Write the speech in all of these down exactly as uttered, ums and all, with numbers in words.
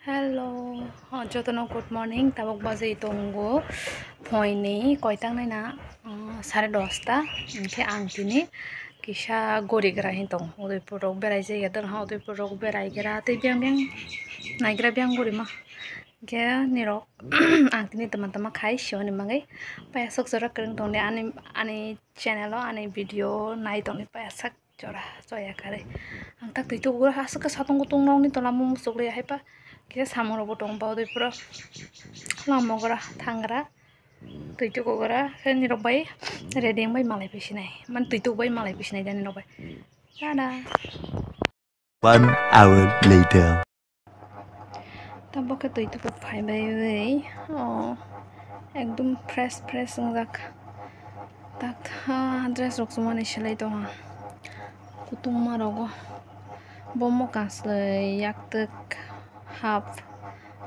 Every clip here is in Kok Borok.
Hello, oh, jotono good morning. Tabuk bajai tongo phoini koitang naina, ah, sare dosta. Hinkhe ang tini kisa gori gra hin tong. Udaipur rok berai jaiya don ha, Udaipur rok berai gra tei biyang biyang naigra biyang gori ma. Hinkhe nirok ang tini tama tama khai sioni mangai payasok jora kwrwng tongdi ani, ani channel o ani video nai tongdi payasok. Chora, choya kare. Ang tak twi tukugra, aswk khe satung kutung nokni tola mung muchuk le hai pa. Kisa samung rok bo tong ba, oi pura lama gra, thangra. Twi tukugra, khe nirok bai ready bai malai pisinai. Man twi tuk bai malai pisinai jani nok bai. Tada. One hour later. Tabuk khe twi tuku phai baiwi, oh, ekdom fresh fresh wngjak. Takha dress rok chumani selai tongo. Kutungma rogo. Bomo kansle yaktwk half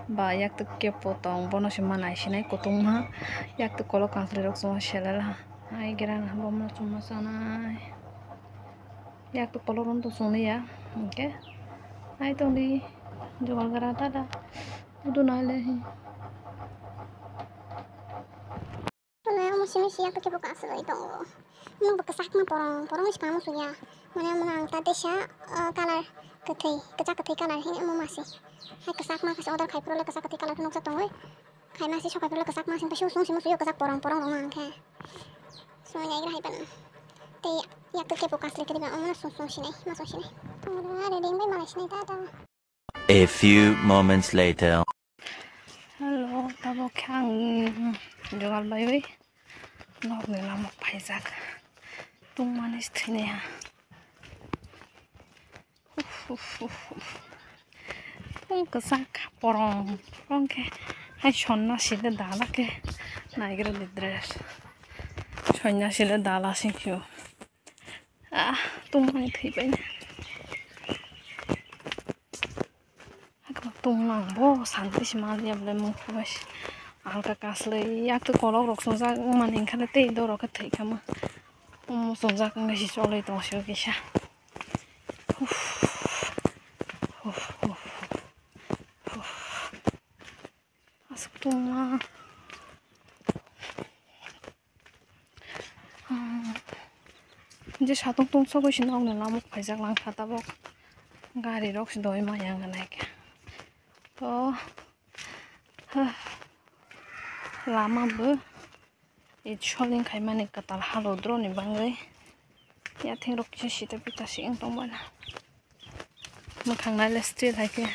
ba yaktwk kepo tong, bono se ma naisinai kutungma. Yaktwk kolok kansle rok chuma selai laha. Ai gerang bomo chuma chanai. Yak to kolor on to song ya, oke. Ai tong di, jugal gara tada. Udu na le hi. Mane omo simi si yak to kebo kaso doi tongo. Omo bo kwchak ma porong, porong is kamo suya. Mane omo ang ta desa, ah, color kwthwi, kwchak kwthwi color hi omo masi. Hai kwchak ma kasi order khai puro le kwchak kwthwi color nukjak tongoi. Khai masi sokai puro le kwchak ma sing pa sung sung simo suyo kwchak porong porong rong ang khe. Sung ya igra hai pan. Te yak to kebo kasle kri ba omo sung sung sinai, ma sung sinai. Tongo re ding bai malai sinai ta ta. A few moments later. Hello, tabuk khe ang jogal baiwi nokni lama phaijak. Tungmani thwinaiha. Uf, uf, uf, uf. Tong kwchak porong porong khe hai sonna sile dala khe naigra di dress. Sonna sile dala sing khe. Ah, tungmani thwi bai. Hakma tunglang bo santi si mal ya bole mung khubai. Alka kaslai yak to kolok rok sungjak mani khale tei dorok khe thwi khama. Omo sungjak wngkhe si choloi tong sio kisa. Uf. Uf, uf, uf. Aswk tungma. Hmm. Je satung tungsogwi se nokni lamuk phaijak langkha tabuk. Gari rok se doi maya wngkha naikhe. To, ha, lama bo. I soling khaimani kwtal haludroni bangwi yatheng rok kisa sita pita se wng tongmani. Mwkhang naile still hai khe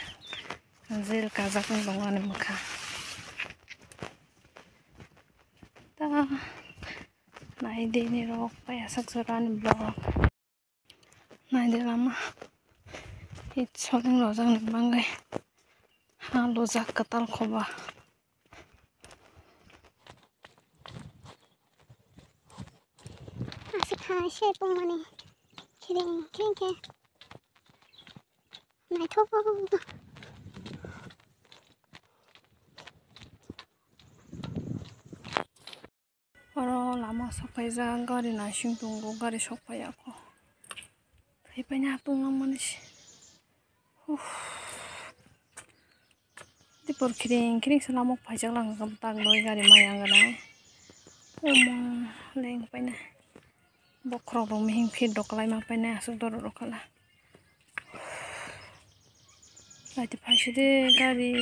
jil kajak wng tongo ani mwkhang. Ta naidi nirok paiyasak jorani vlog. Naidi lama. It soling rojak ni bangwi ha lujak kwtal khoba. Aswk hai se tongmani. Khereng khereng khe. Naithok. Oro lama sokphaijak, gari naising tongo, gari sokphaiya kho. Thaipaini hatung langmani se. Uff. Tipor khiring khiring se lama phaijak lang tak doi gari maya wngkha nai. Omo leng paina. Bokhorok rok mihing phir rok kwlai ma paina aswk dorok rok khala. Laiti phaiside gari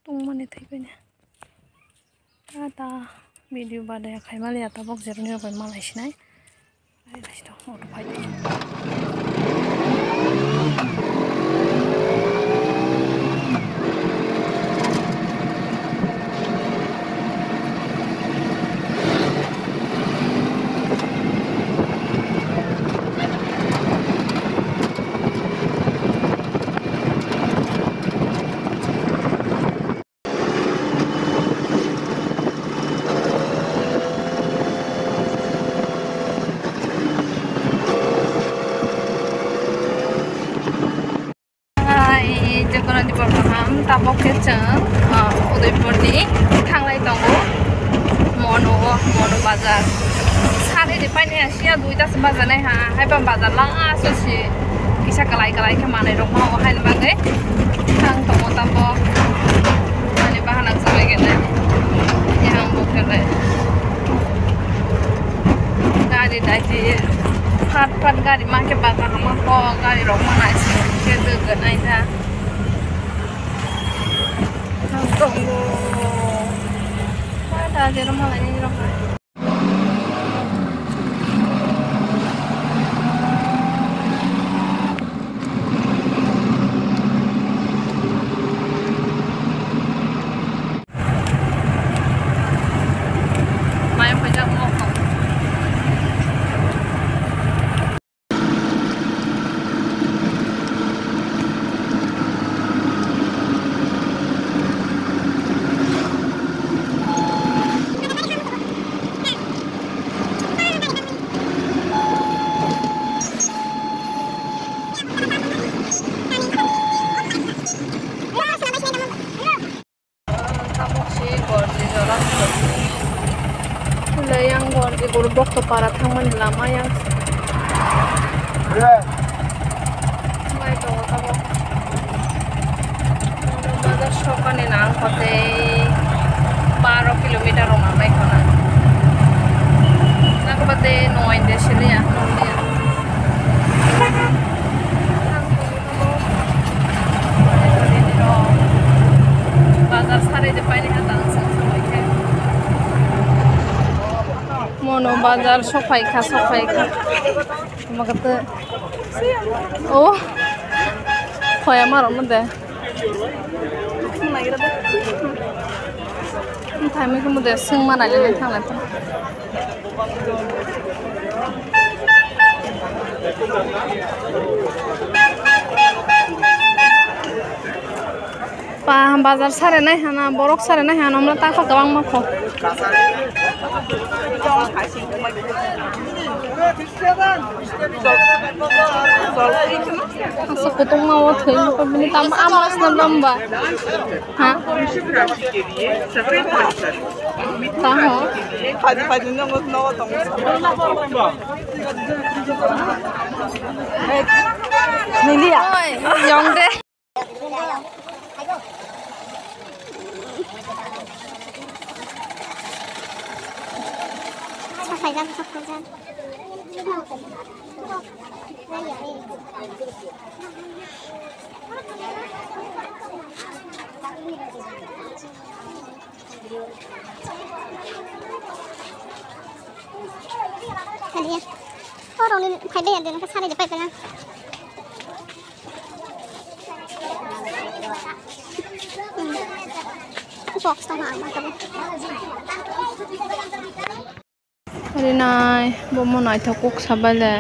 tongmani thaipaina. Tata video bade khaimaliya tabok jeroni rok bai malai sinai. Ai, lasi to, auto phai. Hai, jotono ni borok kaham, tabok khe chwng, ah, Udaipurni thanglai tongo, Monu o, Monu bazar. Sari ni paini ya, siya duita se bazar nai ha, hai pa bazar lang aso si. Sa kalai kalai khe manwi rok ma o haini bagwi thang tongo tamo ani bahana chwrai gene yang bo khe bai gari dai di phat phat gari ma khe baka hama ko gari rok ma nai se khe dwgwi nai da thang tongo ma da je rok ma lai ni rok. Tabuk si gorji jora. Tei yang gorji guru bokto para thangmani lama yang. Nai tongo tabuk. Bazar sokani nang kotei baro kilometer rok nang nai khona. Nang kotei noi de sili ya. Bazar sari de paini hata ang sang samai khe. Mono bazar sophai kha, sophai kha. Makate. Oh. Khoya maro mode. Thai mi khe mode sing mana le thang le. Pa bazar sare nai hana, borok sare nai hana, omla ta kho kwbangma kho. Asa kutungma o thwi ko bini tam ama sna lamba. Ha? Taho. Phaji phaji nongo nogo tongo. Niliya. Oi, yong de. Saphai jan, saphai jan. Kaliya. Oroni phai de, den ka sari de pai pena. Hmm. Box ta ma ma ta. Rinai, bomo naithok kuk sabai le.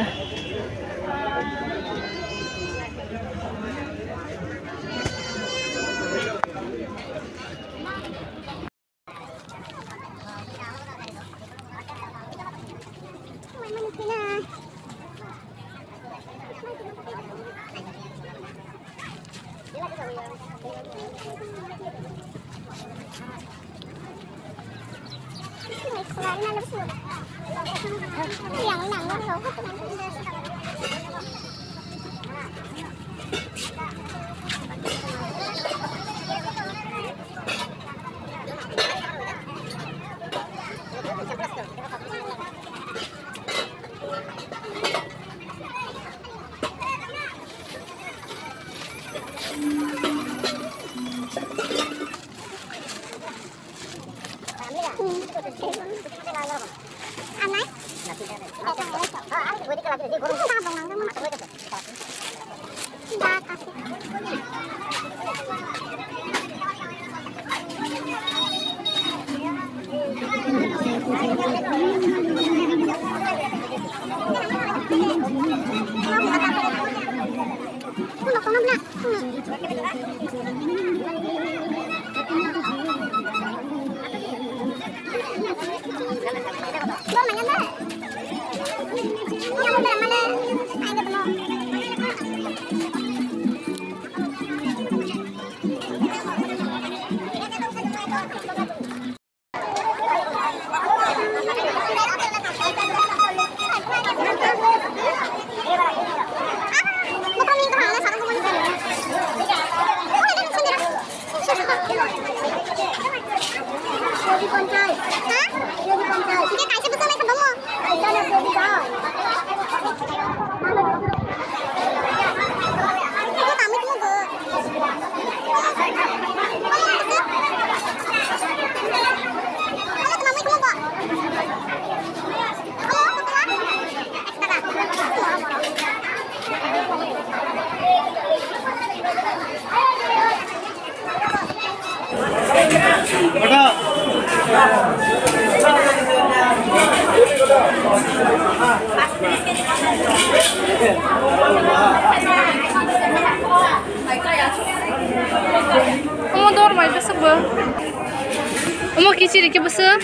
Omo dor bai bwswk bo. Omo kichiri khe bwswk.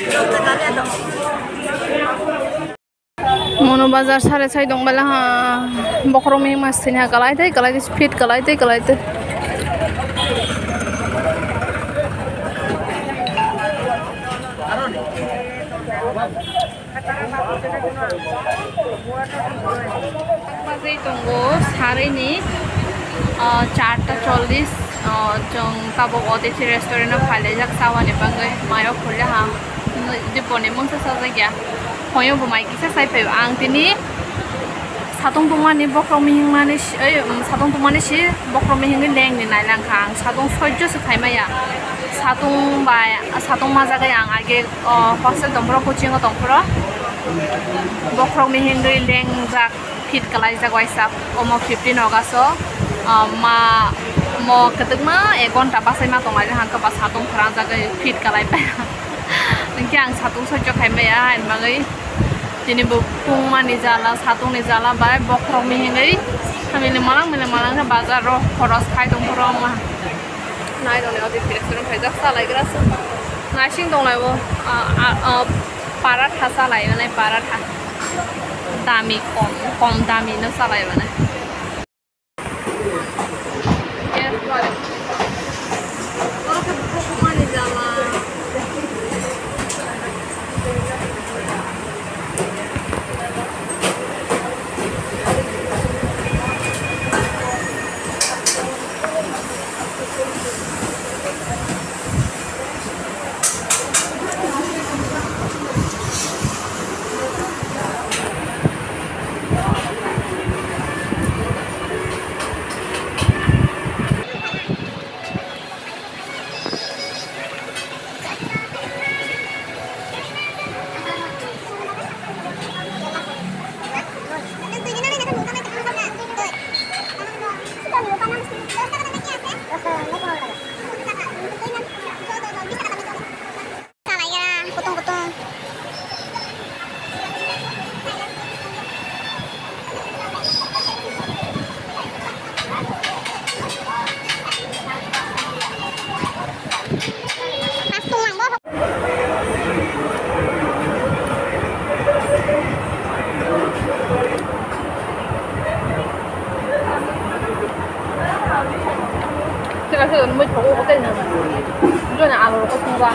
Mono bazar sare sai tong bala ha. Bokhorok mihima sini ha kalai tei kalai tei speed kalai tei kalai tei. Bagwi tongo sarini, ah, charta chollis, ah, chwng tabuk Otithi restaurant-o phailaijak chawani bagwi mayo khulya ha. Diponi mungsa chajakya. Hoyo bo mai kisa chai phaio. Ang tini satung tongmani bokhorok mihingmani si, ei, um, satung tongmani si bokhorok mihingwi lengni nailangkha. Ang satung soijo se khaimaya. Satung bai, satung majagwi ang age, o, hostel tongphuru, coaching-o tongphuru. Bokhorok mihingwi lengjak, fit kalaijak waisa. Omo fifteen August-o, o, ma, mo kwtwkma ek ghonta basaima tonglaijak hangkhe ba satung phrang jagwi fit kalaipai. Hinkhe ang satung soijo khaimaya, haini bagwi tini bo pungmani jala, satungni jala bai bokhorok mihingwi family malang mile malang khe bazar o khoros khai tongphuru wngma. Nai roni odi restaurant khaijak chalaigra se. Naising tonglaibo, a, a, a, paratha chalai, nai paratha. Dami kom, kom dami no chalai mane. Tei kaisa mui thogo bo tei nang. Joni alu rok songja.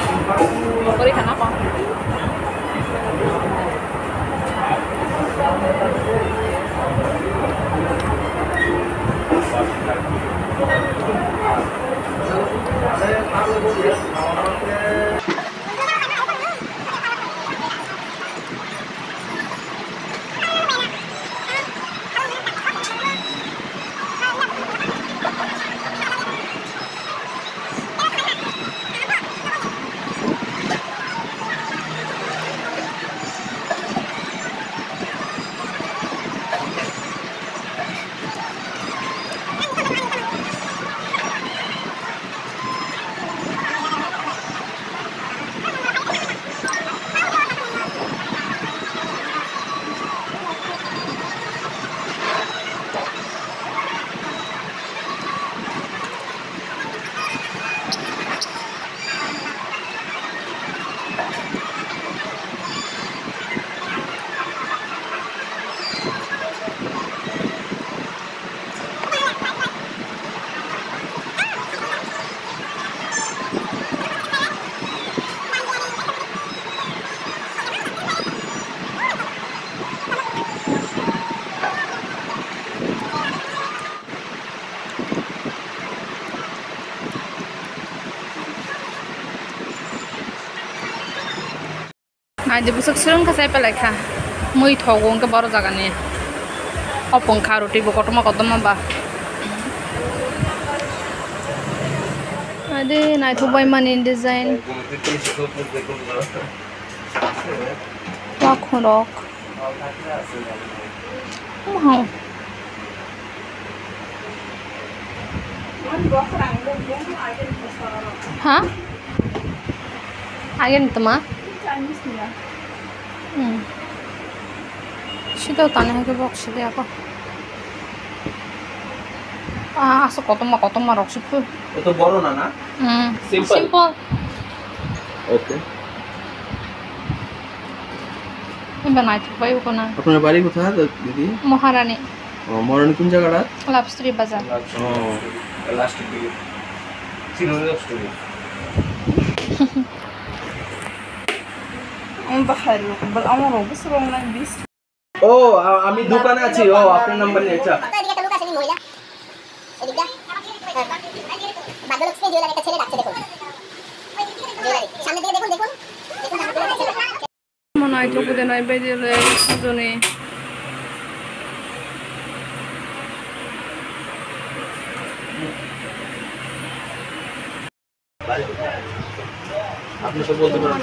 Bwrwi kana ko. Naidi bwswk swrwng khe chai pelaikha. Mui thogo hwnkhe borok jagani. Hopong kha roti bo kotorma kotorma ba. Naidi naithok bai mani design. Wakhorok. Omo. Ha? Ageni toma? Hmm. Sida tani hake bok sida ako. Ah, aswk kotorma kotorma rok se phu. Eto boro na na? Hmm. Simple. Simple. Okay. Iba naithok bai wngkha na. আপনার বাড়ি কোথায়, দিদি? মহারানী। ও, মহারানী কোন জায়গাটা? লাভশ্রী বাজার। ও। লাস্ট দিকে। চিরঞ্জীব স্টুডিও। আমি বাহার, বল, আমার অবশ্য রং নাই, বিশ। ও, আ-, আমি দোকানে আছি। ও, আপনার নাম্বার নিয়ে, আচ্ছা। তো এদিকে একটা লোক আসেনি মহিলা। এদিকটা। হ্যাঁ। ভাগ্যলক্ষ্মী জুয়েলারি একটা ছেলে ডাকছে দেখুন। জুয়েলারি। সামনের দিকে দেখুন, দেখুন। দেখুন, সামনের দিকে একটা ছেলে। Mano ai thok de nai bai de le joni. আপনি সব বলতে পারেন।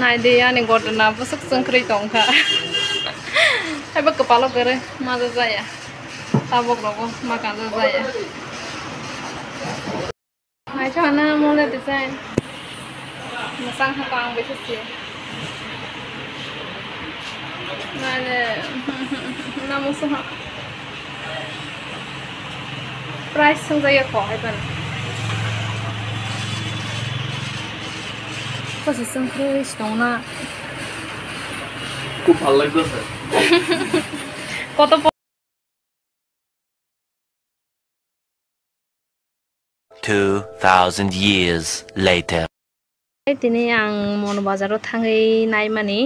Nai di, ani gotona bwswk chwng kwrwi tong kha. Haibo kwpalo kwrwi, ma ja jaya. Tabuk rogo ma kanja jaya. Naithok na mole design. Mwchang ha kang bai se. Nale, na musu ha. Price swngjak ya kho hai phano. Kosi song khe tong na. খুব ভালো লাগতেছে। কত প- Two thousand years later. Tini ang Mon Bazar o thangwi naimani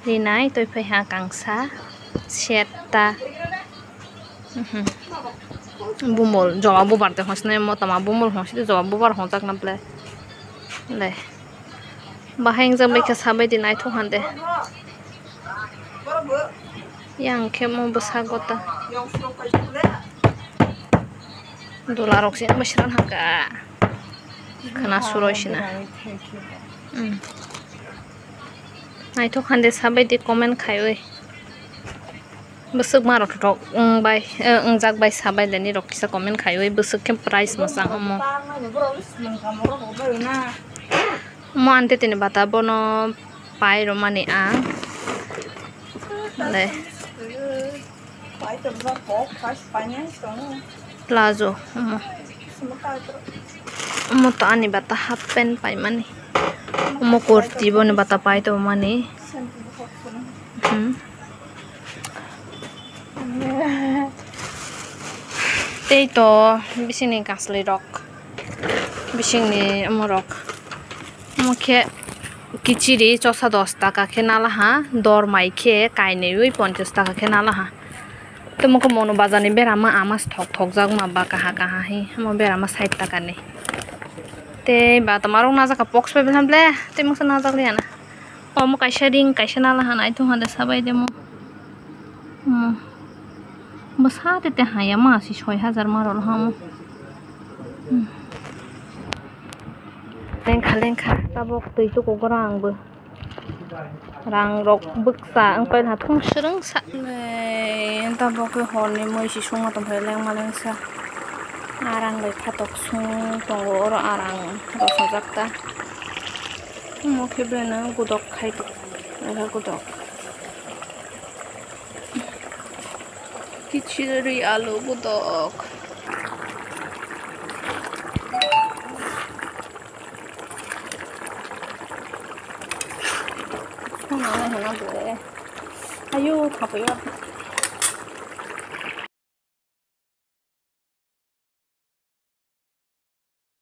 rinai twi phai ha kangsa set ta. Mhm. Bumol joga bubar te hosne mo tama bumol hosne joga bubar hojak na ble. Le. Bahai wngjak bai khe sabai di naithok hande. Yang khe mo bwsa gota. Dula rok se mwsra haka. Khna suroi sina. Mm. Naithok hande sabai di comment khaiwi. Bwswk ma rok thok wng bai, eh, wngjak bai sabai leni rok kisa comment khaiwi bwswk khe price mwchang omo. Omo ante tini bata bono pai romani ang. Le. Plazo, omo. Omo to ani bata half pant paimani. Omo kurti boni bata pai tongmani. Hmm. Tei to bisingni kasloi rok. Bisingni omo rok. Omo khe kichiri chosa dos taka khe nalaha, dor mai khe kainwi ponchas taka khe nalaha. Tei omo khe Mono Bazar ni berama ama se thok thok jak ma ba kaha kaha hi, omo berama sait taka ni. Tei ba tama rok najak ka box bai belham ble, tei mungsa najak liya na. Omo kaisa ring kaisa nalaha nai thung hande sabai de mo. Hmm. Bwsa tete haya ma si soi hajar ma rwlha mo. Hmm. Lengkha lengkha tabok twi tukugo rang bo. Rang rok bwksa wng pailha thung swrwng sa. Nei, tabok khe horni mui si sungma tongphai lengma lengsa. Arang bai phatok sung tongo oro arang rosajak ta. Omo khe beno gudok khai tongo, wngkha gudok. Kichiri alu gudok. Ayo, thapayo.